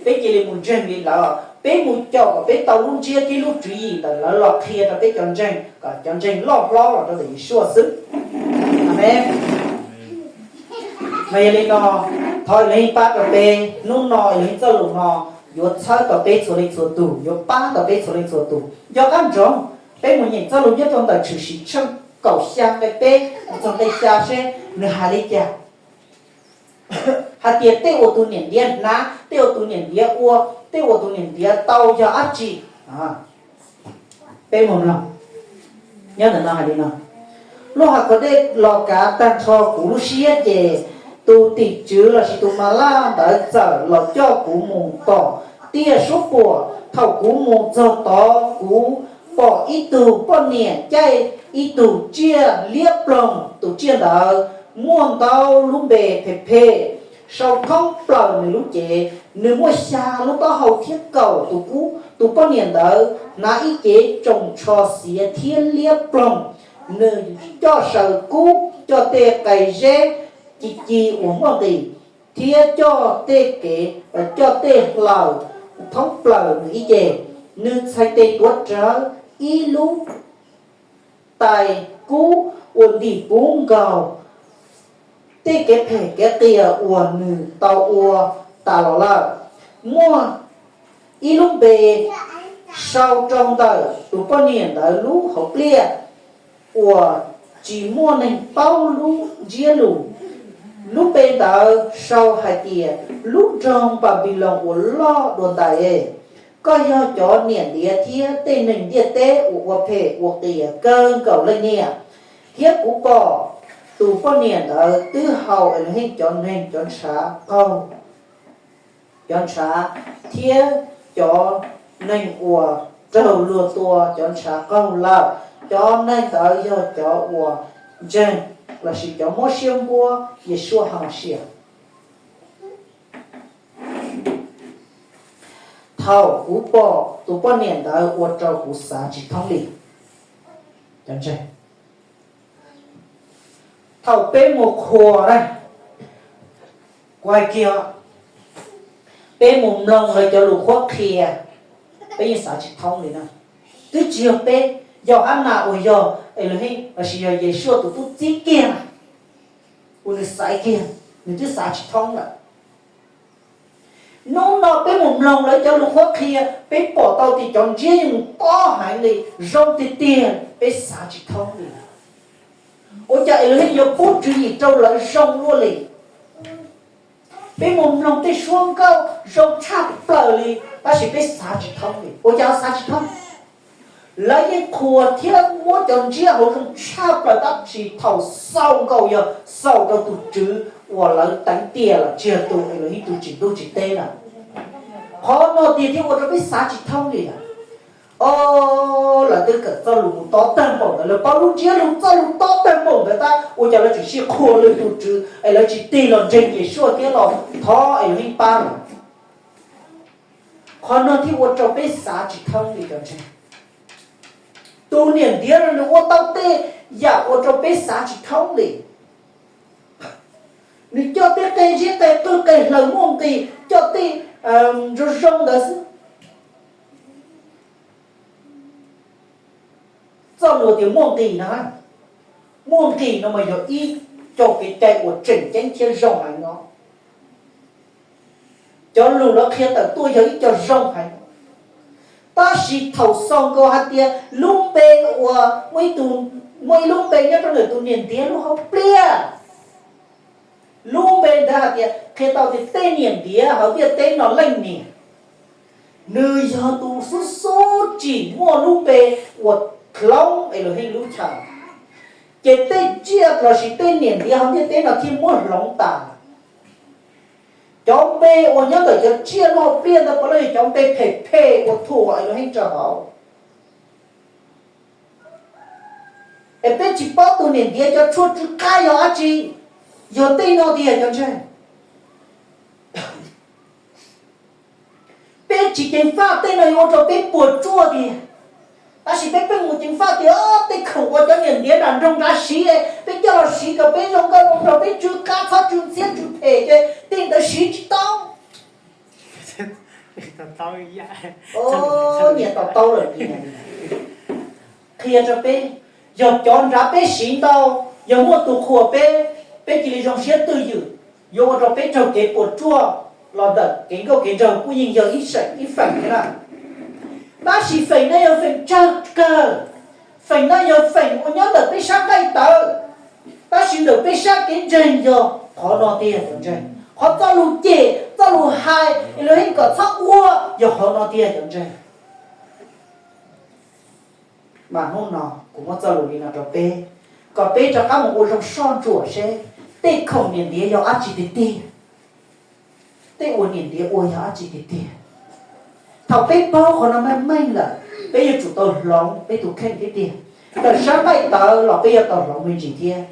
peb cia li mus ntseeg li lawv. Peb mus caum kom peb tau lub ntsiab thiab lub tswv yim ntawm lawv los qhia rau peb cov ntseeg, kom cov ntseeg loj hlob los rau ntawm Yeshua xwb. Amees. Mas yog li no, thov Elohim pab rau peb, hnub no Elohim txoj lus no yuav txhawb tau peb txhua leej txhua tus, yuav pab tau peb txhua leej txhua tus. Nco qab ntsoov, peb mus nyeem txoj lus nyob rau ntawm Tshwm Sim tshooj kaum xya nqe peb mus txog nqe xya seb nws hais li cas. Hais tias tej uas tus niam ntiav hnav, tej uas tus niam ntiav ua, tej uas tus niam ntiav tau yog dab tsi? Peb mus mloog. Nyob ntawm no hais li no: Lub hav khov dej los kav tag nrho kuv lub siab, ces tus tim tswv lossis tus mas laj ntawd txawm los coj kuv mus tom tiaj suab puam. Thaum kuv mus txog tod, kuv pom ib tug poj niam caij ib tug tsiaj liab ploog. Tus tsiaj ntawd muaj ntau lub npe phem phem, sau thoob plaws nws lub cev. Nws muaj xya lub taub hau thiab kaum tus kub. Tus poj niam ntawd hnav ib cev tsoos tsho xiav thiab liab ploog. Nws coj saws kub, coj tej qe zeb ci ci uas muaj nqis, thiab coj tej kev, coj tej hlaws thoob plaws nws ib ce. Nws txhais tes tuav rawv ib lub tais kub uas ntim puv nkaus tej kev phem kev qias uas nws tau ua tas los lawm. Muaj ib lub npe sau rau ntawm tus poj niam ntawd lub hauv pliaj uas tsis muaj neeg paub lub ntsiab lus. Lub npe ntawd sau hais tias: Lub nroog Npanpiloos uas loj dua ntais, koj yog cov niam ntiav thiab tej neeg ntiaj teb uas ua phem ua qias kawg nkaus leej niam. Thiab kuv pom tus poj niam ntawd twb haus Elohim cov neeg cov ntshav qaug, cov ntshav, thiab cov neeg uas raug luag tua cov ntshav qaug lawm. Cov neeg ntawd yog cov uas ntseeg lossis cov muab siab npuab Yeshua Hamasias. Thaum kuv pom tus poj niam ntawd ua rau kuv xav tsis thoob li. Thaum peb mus qhuas na, kuv hais kiag, peb mus mloog lawv cov lus qhuab qhia, peb yeej xav tsis thoob li na. Twb tsis yog peb, yog Hab Nas uas yog Elohim lossis yog Yeshua tus tub txib kiag na. Ua nws xaiv kiag, nws twb xav tsis thoob lawm. Hnub no peb mus mloog lawv cov lus qhuab qhia, peb pom tau tias cov ntsiab yeej mus tob heev li, zoo tiag tiag peb xav tsis thoob li. Ua cas Elohim yuav pub tswv yim rau lawv zoo luaj li? Peb mus mloog tej suab nkauj zoo tshaj plaws li, tab sis peb xav tsis thoob li. Ua cas xav tsis thoob? Lawv yeej qhuas thiab muab cov ntsiab hauv zoo tshaj plaws, tab sis thaum xaus nkaus yog xaus rau tus Tswv uas lawv teev tiam los tsis yog tus Elohim tus tsim ntuj tsim teb lawm. Qhov no tiag thiaj ua rau peb xav tsis thoob li lawm. O, lawv twb kawm txoj lus mus tob tag npaum ntawd, lawv paub lub ntsiab lus txoj lus tob tag npaum ntawd tab ua cas lawv tseem sib qhuas lwm tus tswv es lawv tsis tig los ntseeg Yeshua thiab los thov Elohim pab lawm. Qhov no thiaj ua rau peb xav tsis thoob li cov ntseeg. Tus niam ntiav no nws ua tau tej yam ua rau peb xav tsis thoob li. Nws coj tej qe ziab qe qwj qe hlaws muaj nqis, coj tej zoo zoo ntawd xwb. Txoj lus tias muaj nqis no, muaj nqis no mas yog ib co kev cai uas tseem ceeb thiab zoo heev no. Cov lus lawv qhia tawm tuaj yog ib co zoo heev. Tab sis thaum xaus nkaus hais tias lub npe uas muaj ib tug, muaj ib lub npe nyob rau ntawm tus niam ntiav lub hauv pliaj, lub npe ntawd hais tias qhia tau tias tej niam ntiav hauv ntiaj teb no leej niam, nws yog tus xub xub tsim muaj lub npe uas hloov Elohim lub chaw, ces tej tsiaj lossis tej niam ntiav hauv ntiaj teb no thiaj muab hloov tas. Cov npe uas nyob ntawm cov tsiaj loj pliaj ntawd puav leej yog cov npe phem phem uas thuam Elohim rau hauv. Es peb tsis paub tus niam ntiav cov tshuaj tsw qab yog dab tsi, yog tej no tiag cov ntseeg. Peb tsis ceev faj tej no yuav ua rau peb puas tsuaj tiag. Tab sis peb pheej mus ceev faj tias tej khoom uas cov niam ntiav nram nroog nrad siv, peb coj los siv kom peb zoo nkauj zoo nraug, peb tsw qab txhob tsw ntxhiab tsw phem ces tej ntawd siv tsis tau. Nyias to taub lawm, qhia rau peb, yog cov nrad peb siv ntau, yog muaj tus qhuas peb, peb cia li zoo siab twj ywm, yuav ua rau peb raug kev puas tsuaj los ntawm kev nkauj kev nraug kuj yeej yog ib feem thiab na. Tab sis feem no yog feem tsawg kawg, feem no yog feem uas nyob ntawm peb sab nqaij tawv, tab sis ntawm peb sab kev ntseeg yog qhov no tiag cov ntseeg. Qhov txoj lus cem, txoj lus hais Elohim kom txhob ua yog qhov no tiag cov ntseeg. Mas hnub no kuv muab txoj lus li no rau peb, kom peb rov qab mus ua zoo soj ntsuam seb tej khoom niam ntiav yog dab tsi tiag tiag, tej uas niam ntiav ua yog dab tsi tiag tiag. Thaum peb paub qhov no meej meej lawm, peb yuav tsum tau hloov peb tus kheej thiab tiag. Tawm sab nqaij tawv los peb yuav tau hloov me ntsis thiab.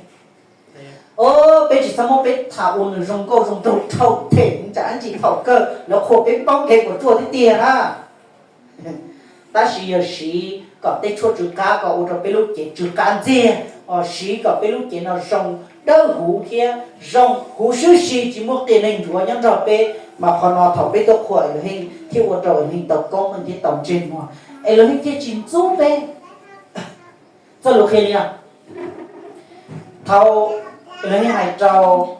O, peb tsis txhob muab peb tham ua nws zoo nkauj zoo nraug dhau them, tsam ib ntsis thaum kawg lawv qhuas peb poob kev puas tsuaj thiab tiag na. Tab sis yog siv kom tej tshuaj tsw qab kom ua rau peb lub cev tsw qab ntxiag, siv kom peb lub cev no zoo dawb huv thiab zoo huv sib si, tsis muaj qias neeg ntsuav nyob nrog peb, mas qhov no thaum peb tuaj qhuas Elohim thiaj ua rau Elohim tau koob meej thiab tau ntsej muag, Elohim thiaj tsis ntxub peb. Txoj lus qhia li no, thaum Elohim hais rau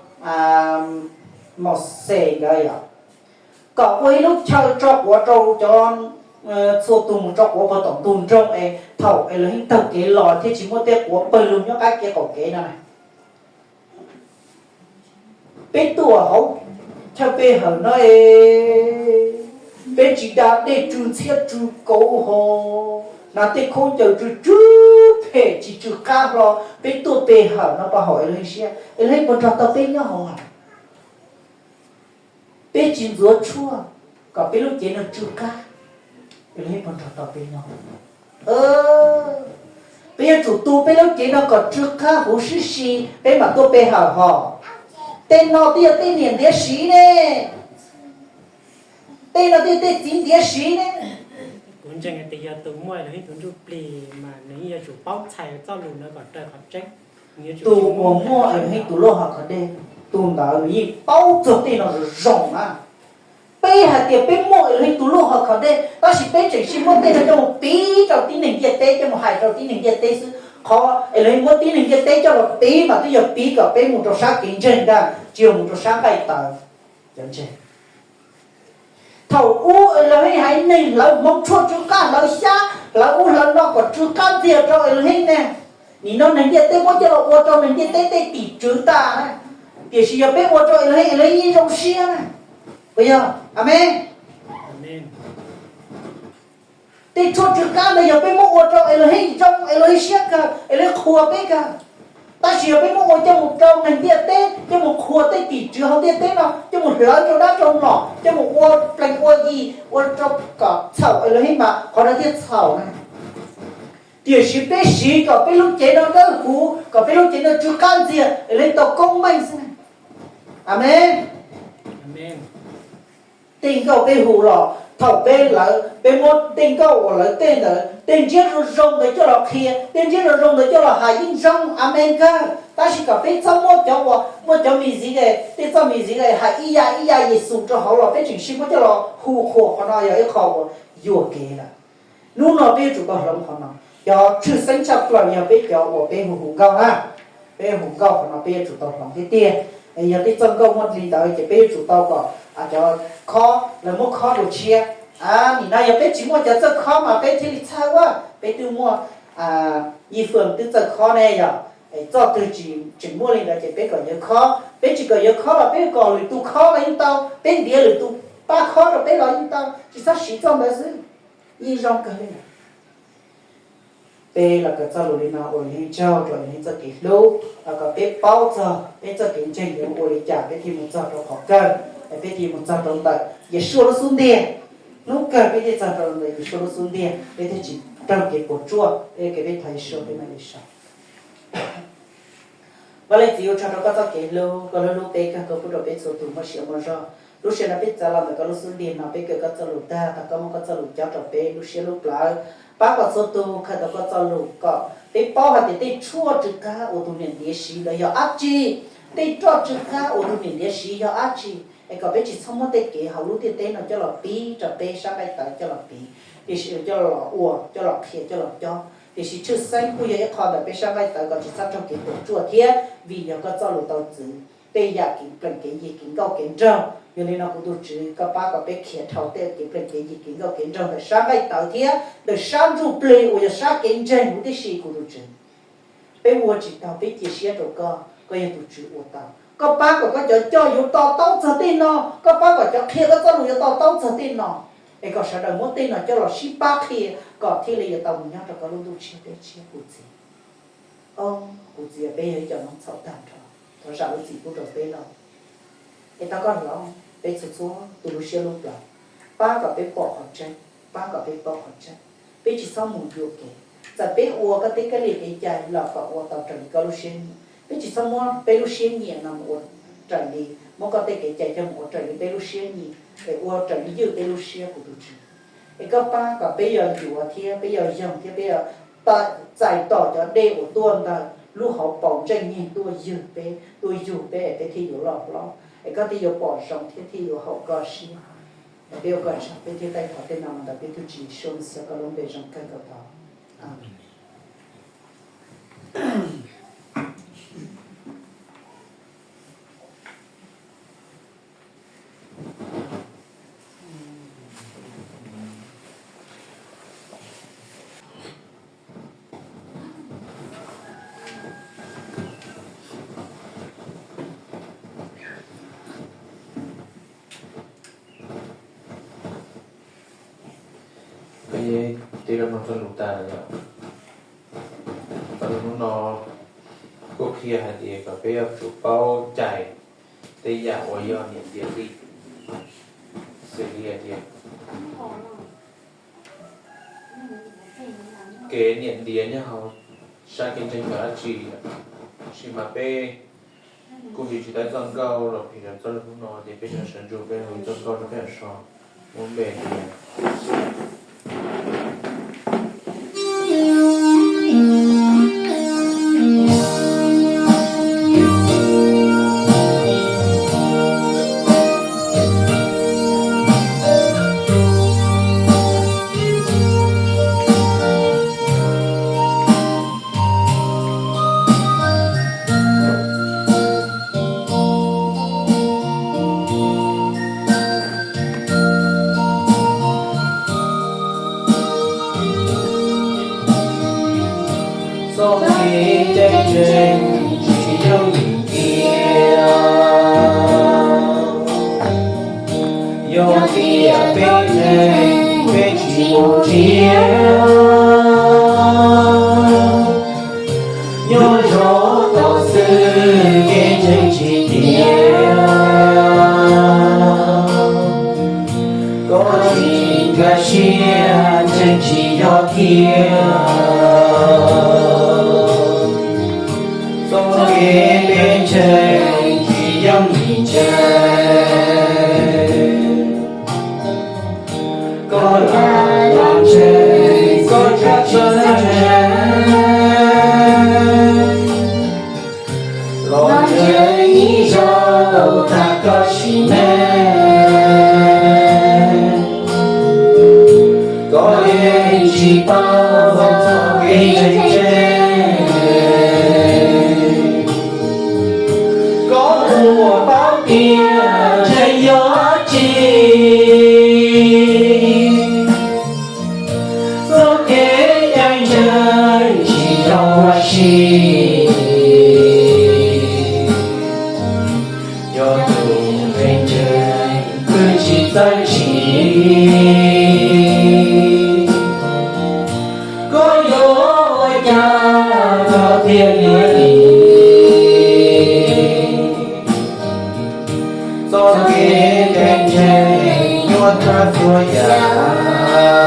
Mauxes nkawd yom, kom ua ib lub chaw tso quav rau cov, txhua tus mus tso quav puag tom ntug nroog es thaum Elohim taug kev los thiaj tsis muaj tej quav pawg lug nyob qab kev qaum kev no na. Peb tuaj hauv chaw pe hawm no es peb tsis da dej tsw ntxhiab tsw kauv ho, hnav tej khaub ncaws tsw tsw phem tsis tsw qab hlo, peb tuaj pe hawm no puas haum Elohim siab? Elohim puas nrog tau peb nyob hauv? Peb tsis ntxuav tshuaj kom peb lub cev no tsw qab, Elohim puas nrog tau peb nyob? Peb yuav tsum tu peb lub cev no kom tsw qab huv sib si peb mam tuaj pe hawm hos. Tej no twb yog tej niam ntiav siv ne, tej no twb yog tej txiv ntiav siv ne. Kuv ntseeg tias yog tus muaj Elohim tus ntsuj plig mas nws yeej yuav tsum paub txhais txoj lus ntawd kom raws qhov tseeb. Tus uas muaj Elohim tus loj hom khov dej, tus ntawd nws yeej paub txog tej no zoo zoo na. Peb hais tias peb muaj Elohim tus loj hom khov dej, tab sis peb tseem sib muab tej no coj mus piv rau tib neeg ntiaj teb, coj mus hais rau tib neeg ntiaj teb xwb. Qhov Elohim muab tib neeg ntiaj teb coj los piv mas twb yog piv kom peb mus rau sab kev ntseeg ntag, tsis yog mus rau sab nqaij tawv cov ntseeg. Thaum ub Elohim haiv neeg hlawv hmoov tshuaj tsw qab, hlawv xyab, hlawv ub hlawv no kom tsw qab ntxiag rau Elohim ne. Nim no neeg ntiaj teb muab coj los ua rau neeg ntiaj teb tej tim tswv tas na. Tiam sis yog peb ua rau Elohim, Elohim yeej zoo siab na. Puas yog? Amees. Tej tshuaj tsw qab ntawd yog peb muab ua rau Elohim zoo, Elohim siab kawg, Elohim qhuas peb kawg. Tab sis yog peb muab ua coj mus rau neeg ntiaj teb, coj mus qhuas tej tim tswv hauv ntiaj teb no, coj mus hlawv rau dab rau mlom, coj mus ua plees ua yi, ua rau kom txhaum Elohim mas qhov no thiaj txhaum na. Tiam sis peb siv kom peb lub cev no dawb huv, kom peb lub cev no tsw qab ntxiag, Elohim tau koob meej xwb na. Amees. Tej nkauj peb hu los thaum peb lawv, peb muab tej nkauj uas lawv tej ntawd, tej ntsiab zoo zoo ntawd coj los qhia, tej ntsiab zoo zoo ntawd coj los hais yeej zoo, amees kawg. Tab sis kom peb txhob muab cov uas muaj cov music, tej txoj music hais ib yam ib yam Yexus rau hauv los peb tseem sim muab coj los hu qhuas, qhov no yog ib qho uas yuam kev lawm. Hnub no peb yuav tsum tau hloov qhov no. Cov tshwj xeeb tshaj plaws yog peb cov uas peb hu hu nkauj na, peb hu nkauj qhov no peb yuav tsum tau hloov tiag tiag. Yog tej txoj nkauj muaj li ntawd ces peb yuav tsum tau kom cov khob lawv muab khob dua tshiab. Nim no yog peb tsis muaj cov txawj khob mas peb thiaj li txhawj ua, peb twb muaj Yij Fwm twb txawj khob ne yog. Txoj twg tsis tseem muaj li ntawd ces peb kom yawg khob, peb tsis kom yawg khob los peb kom lwm tus khob los yeej tau, peb ntiav lwm tus pab khob rau peb los yeej tau, tsis txhob siv txoj ntawd xwb. Yeej zoo kawg li. Peb los kawm txoj lus li no ua li neej tsaug rau li neej txoj kev hlub, los kom peb paub txog peb txoj kev ntseeg yuav ua li cas peb thiaj mus txog rau qhov kawg, peb thiaj mus txog rau ntawm Yeshua lub xub ntiag. Hnub kawg peb thiaj txog rau ntawm Yeshua lub xub ntiag, peb thiaj tsis raug kev puas tsuaj, peb kev peb thov Yeshua peb mam li so. Vaj Leej Txiv, ua tsaug rau koj txoj kev hlub, koj hlub hlub peb kawg, koj pub rau peb txhua tus muaj sia muaj zog. Lub sij hawm no peb txav los ntawm koj lub xub ntiag no, peb kawm koj txoj lus tag, thov koj muab koj txoj lus cob rau peb lub siab lub plawv, pab kom txhua tus khaws tau koj txoj lus kom peb paub hais tias tej tshuaj tsw qab uas tus niam ntiav siv ntawd yog dab tsi, tej roj tsw qab uas tus niam ntiav siv yog dab tsi, es kom peb tsis txhob muab tej kev hauv lub ntiaj teb no coj los piv rau peb sab nqaij tawv coj los piv, tiam sis coj los ua, coj los qhia, coj los cob, tiam sis tshwj xeeb kuj yog ib qho ntawm peb sab nqaij tawv kom tsis txhob raug kev puas tsuaj thiab, vim yog koj txoj lus tau txwv tej yam kev plees kev yig kev nkauj kev nraug. Yog li no kuv tus Tswv, koj pab kom peb khiav dhau tej kev plees kev yig kev nkauj kev nraug ntawm sab nqaij tawv thiab ntawm sab ntsuj plig uas yog sab kev ntseeg huv tib si kuv tus Tswv. Peb ua tsis tau, peb cia siab rau koj, koj yog tus Tswv ua tau. Koj pab kom koj cov coj yuav to taub txog tej no, koj pab kom cov qhia koj txoj lus yuav to taub txog tej no, es kom sawv daws muab tej no coj los sib pab qhia kom thiaj li yuav tau mus nyob rau koj lub ntuj tshiab teb tshiab kuv txiv. Au, kuv txiv, peb yog ib co noob txhaum tag nrho, thov zam lub txim pub rau peb lauj. Es thov koj hloov peb txhua txhua tus lub siab lub plawv, pab kom peb pom qhov tseeb, pab kom peb paub qhov tseeb. Peb tsis txhob mus yuam kev, txawm peb ua koj tej kab li kev cai los kom ua tau raws li koj lub siab nyiam. Peb tsis txhob muab peb lub siab nyiam no mus ua raws li, muab koj tej kev cai coj mus ua raws li peb lub siab nyiam, es ua raws li ywj peb lub siab kuv tus Tswv. Es koj pab kom peb yuav ncuav thiab peb yuav yoog thiab peb yuav txais tos cov dej uas tuaj ntawm lub hauv paus ntseej nyeeg tuaj ywg peb, tuaj yug peb es peb thiaj yuav loj hlob, es koj thiaj yuav pom zoo thiab thiaj yuav haum koj siab. Es peb ua koj tsaug, peb thiaj taij thov tej no los ntawm peb tus Tswv Yeshua Mexiyas koj lub npe zoo kawg nkaus tod. Amees. Peb twb los mloog txoj lus tas lawm yom. Txoj lus hnub no kuj qhia hais tias kom peb yuav tsum paub cais tej yam uas yog niam ntiav li, xws li hais tias kev niam ntiav nyob hauv sab kev ntseeg yog dab tsi, tab sis mas peb kuj hais tsis tau txoj nkauj los phim rau txoj lus hnub no ces peb yuav sawv ntsug peb hu txoj nkauj rau peb so. Muab npe tias ntiav, nyob zoo tau xwb kev ntseeg tsis tiav. Koj tsis nkag siab ntseeg tsis yog thiab. Txoj kev peb ntseeg tsis yooj yim ntseeg. Koj lam los ntseeg, koj tsis txawj ntseeg. Los ntseeg ib zaug tag koj sim neej. Koj yeej tsis paub txoj kev ntseeg. Koj puas paub tias ntseeg yog dab tsi? Txoj kev cai ntseeg tsis yog ua si. Yog tus ntseeg ntseeg twb tsis txawj ntseeg, koj yuav ua cas koj thiaj li dim? Txoj kev ntseeg ntseeg nyob txhua txhua yam.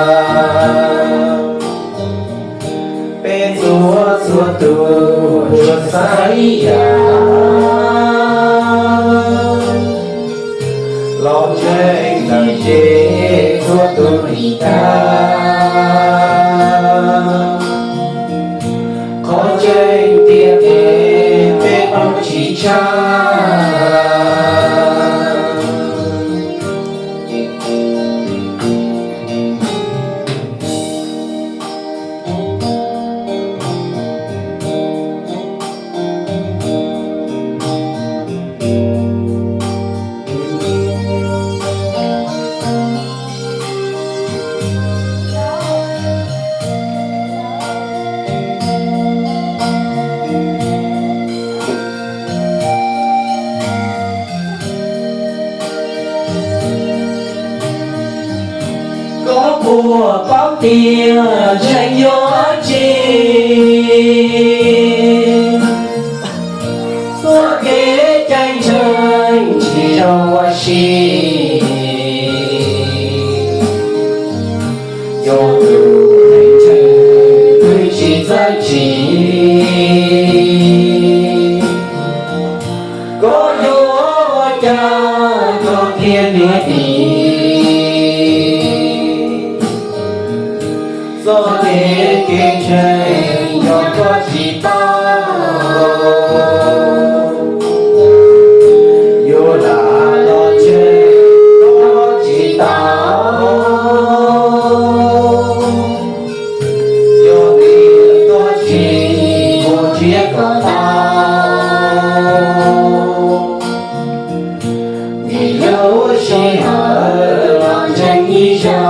Peb txhua txhua tus tsuas xav ib yam, los ntseeg ntawm ces txhua tus dim tag. Qhov tseeb tiag ces peb paub tsis tshaj. Koj puas paub tias ntseeg yog dab tsi? Txoj kev cai ntseeg tsis yog ua si. Yog tus ntseeg twb tsis txawj ntseeg, koj yuav ua cas koj thiaj li dim? Txoj kev ntseeg yog koj tsis paub, yuav lam los ntseeg koj tsis tau. Yog tias koj tsis mus nrhiav kom tau, vim lub sij hawm los ntseeg ib zaug.